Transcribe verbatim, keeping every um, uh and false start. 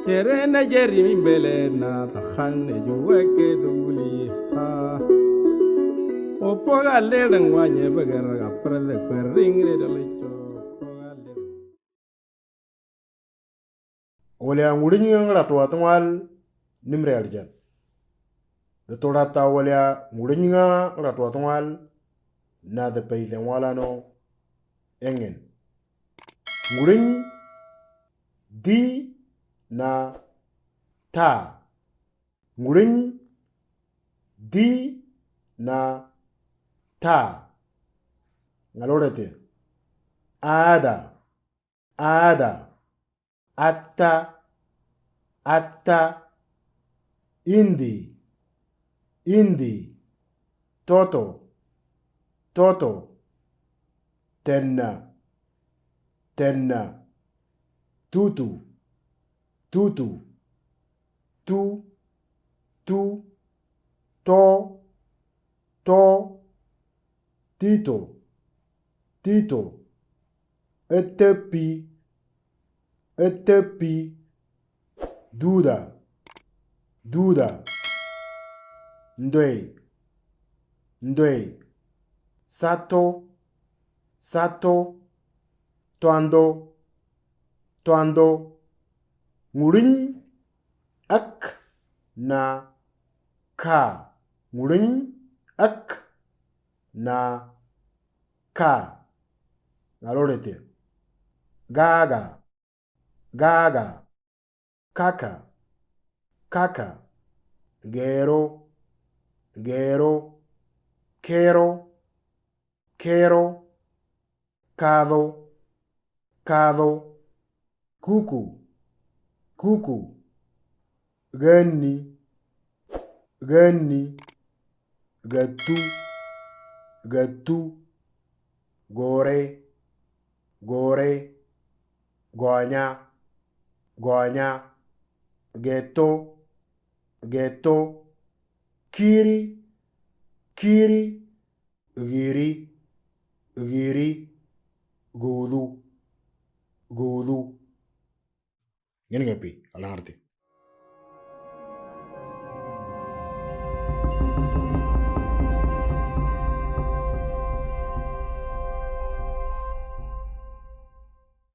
Tere na jeri mi bele na ta khan ne ju weke duli ha. O poga le dang wa nye bagara ga prada kwering re dale cho. Poga le. Wala nguriñ nga ngara tuwa tungwal nimre aljan. Da toda ta wala nguriñ nga ngara tuwa tungwal na da pay tungwala no engen. Nguriñ di na ta. Nguriñ di na ta. Ngalorete. Ada. Ada. Atta. Atta. Indi. Indi. Toto. Toto. Tenna. Tenna. Tutu. Tutu. Tu. Tu. To. To. Tito. Tito. Etepi. Etepi. Duda. Duda. Ndwei. Ndwei. Sato. Sato. Twando. Twando. Nguriñ ak na ka. Nguriñ ak na ka. Ngalorete. Gaga. Gaga. Kaka. Kaka. Gero. Gero. Kero. Kero. Kado. Kado. Kuku. Kuku. Gani. Gani. Gatu. Gatu. Gore. Gore. Gonya. Gonya. Geto. Geto. Kiri. Kiri. Giri. Giri. Gudu. Gudu. Ngene ngepi alangarti.